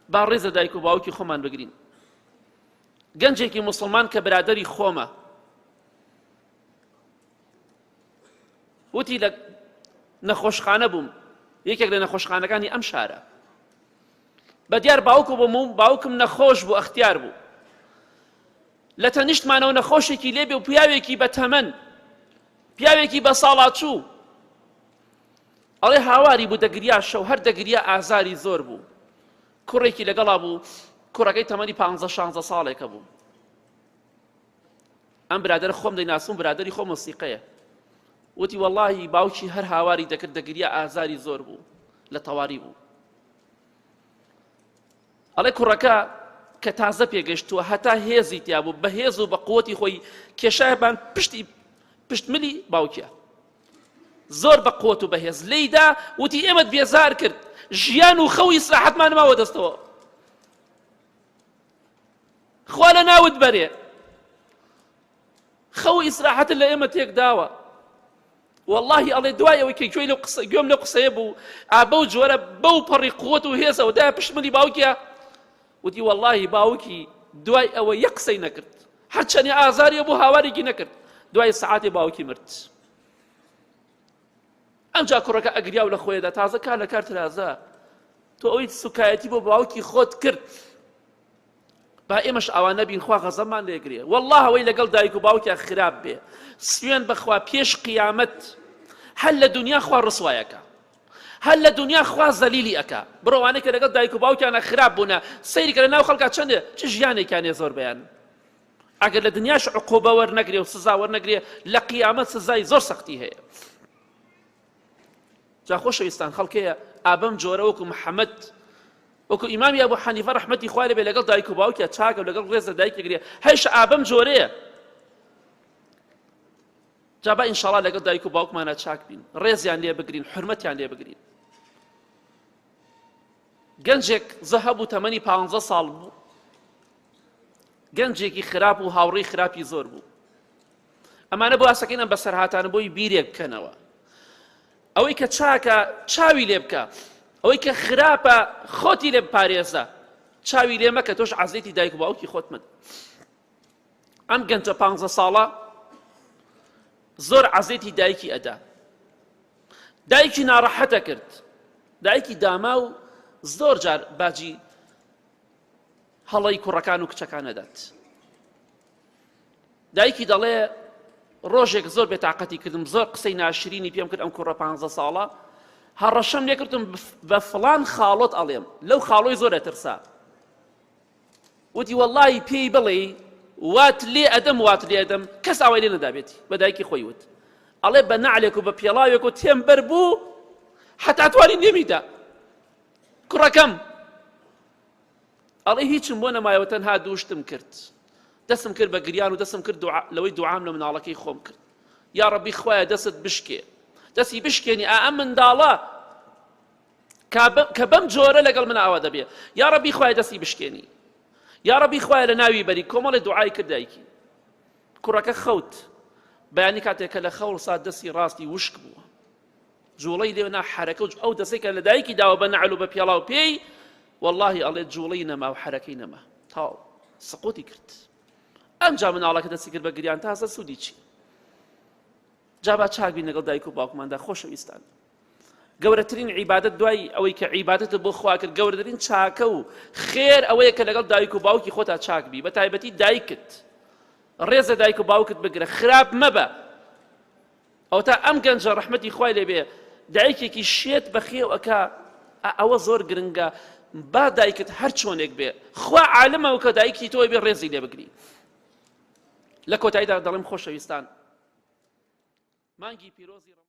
با ڕێز لە دایک و باوکی خۆمان بگرین. گەنجێکی موسڵمان کە برادەری خۆمە وتی لە نەخۆشخانە بووم یەکێک لە نەخۆشخانەکانی ئەم شارە بە دیار باوکو بووم و باوکم نەخۆش بوو ئەختیار بوو لە تەنیشتمانەوە نەخۆشێکی لێبێ و پیاوێکی بە تەمەن پیاوێکی بە ساڵاچوو ئەڵێ هاواری بوو دەگریا شەو هەر دەگریا ئازاری زۆر بوو کوڕێکی لەگەڵا بوو کوڕەکەی تەمەنی پ شانزە ساڵێکە بوو ئەم برادەرە خۆم دەیناسم برادەری خۆم مۆسیقەیە وتی وەڵاهی باوکی هەر هاواری دەکرد دەگریا ئازاری زۆر بوو لە تەواری بوو ئەڵێ کوڕەکە کە تازە پێگەشتووە هەتا هێزی تیا بوو بە هێز و بە قوتی خۆی کێشایبان پشتی پشتملی باوکیە زۆر بە قوت و بەهێز لێیدا وتی ئێمەت بێزار کرد ژیان و خەو ئیسراحەتمان ماوە دەستەوە خوا لە ناوت بەرێ خەو ئیسراحەتت لە ئێمە تێک داوە واللهی ئەڵێ دوای ئەوەی کە گوێی لەو قسە گوێم لەو قسەیە بوو ئا بەو جۆرە بەو پەڕی قوت و هێزەوە دایە پشت ملی باوکیە وتی واللهی باوکی دوای ئەوە یەک قسەی نەکرد هەرچەنی ئازاری بوو هاوارێکی نەکرد دوای سەعاتێ باوکی مرد ئەمجا کوڕەکە ئەگریا و لە خۆیدا تازە کار لە کار ترازا تۆ ئەوەی سوکایەتی بۆ باوکی خۆت کرد با ئێمەش ئاوا نەبین خوا غەزەبمان لێگرێ والله ئەوەی لەگەڵ دایک و باوکیا خراپ بێ سوێن بەخوا پێش قیامەت هەر لە دنیا خوا ڕسوایەکە هەر لە دنیا خوا زەلیلی ئەکا بڕۆوانەی کە لەگەڵ دایک و باوکیانە خراپ بوونە سەیری کە لە ناو خەڵکا چەندێ چ ژیانێکیان زۆر بەیان ئەگەر لە دنیاش عقوبە وەرنەگرێ و سزا وەرنەگرێ لە قیامەت سزای زۆر سەختی هەیە جا خۆشەویستان خەڵکەیە ئابەم جۆرە وەکو محەممەد وەکو ئیمامی ئەبو حەنیفە ڕەحمەتی خوای لێ لەگەڵ دایک و باوکیا چاکە و لەگەڵ ڕێز لە دایک گرێ هەیش ئابەم جۆرەیە جا با ئینشاڵا لەگەڵ دایک و باوکمانە چاک بین ڕێزیان لێ بگرین حرمەتیان لێ بگرین گەنجێک زە هەبوو تەمەنی پ ساڵ بوو گەنجێکی خراپ و هاوڕێی خراپی زۆر بوو ئەمانە بۆ ئاسەکەین ئەم بەسەرهاتانە بۆی بیرێک بکەنەوە ئەوەی کە چاکە چاوی لێ بکە ئەوەی کە خراپە خۆتی لێ بپارێزە چاوی لێ مەکە تۆش عەزێتی دایک و باوکی خۆت من ئەم گەنجە پ ساڵە زۆر عەزێتی دایکی ئەدا دایکی ناڕەحەتە کرد دایکی داما و زۆر جار باجی هەڵەی کوڕەکان و کچەکان ئەدات دایکی دەڵێ ڕۆژێک زۆر بێتاقەتی کردم زۆر قسەی ناشرینی پێم کرد ئەم کوڕە پ ساڵە هەڕەشەم لێکردم بە فڵان خاڵۆت ئەڵێم لەو خاڵۆی زۆر ئەترسا وتی وەڵی پێی بڵێ وات لێ ئەدەم وات لێ ئەدەم کەس ئاوای لێ نەدابێتی بە دایکی خۆی وت ئەڵێ بە نەعلێک و بە پێڵاوێک و تێم بەر بوو حتا توانی لێمیدا کوڕەکەم ئەڵێ هیچم بۆ نەمایەوە تەنها دووشتم کرد دەستم کرد بە گریان و دەستم کرد لەوەی دوعام لە مناڵەکەی خۆم کرد یا ڕەبی خوایە دەستت بشکێ دەستی بشکێنی ئا ئەم منداڵە کە بەم جۆرە لەگەڵ من ئاوا دەبێ یا ڕەبی خوایە دەستی بشکێنی یا ڕەبی خوایە لە ناوی بەری کۆمەڵی دوعای کرد دایکی کوڕەکە خەوت بەیانی کاتێک کە لە خەوڵ سات دەستی ڕاستی وشک بووە جوڵەی لێ نا حەرەکە و ئەو دەسەی کە لە دایکی داوە بە نەعل و بە پێڵاو پێی واللهی ئەڵێ جوڵەی نەما و حەرەکەی نەما تاو سقوتی کرد ئەمجا مناڵەکە دەستی کرد بە گریان تازە سوودی چی جا با چاک بین لەگەڵ دایک و باوکماندا خۆشەویستان گەورەترین عیبادەت دوای ئەوەی کە عیبادەتت بۆ خوا کرد گەورەترین چاکە و خێر ئەوەیە کە لەگەڵ دایک و باوکی خۆتا چاک بی بە تایبەتی دایکت ڕێزە دایک و باوکت بگرە خراپ مەبە ئەوەتا ئەم گەنجە ڕەحمەتی خوای لێ بێ دایکێکی شێت بەخێو ئەکا ئەوە زۆر گرنگە با دایکت هەر چۆنێک بێ خوا عالمە و کە دایکی تۆی بێ ڕێزی لێ بگری لە کۆتاییدا دەڵێم خۆشەویستان مانگی پیرۆزی.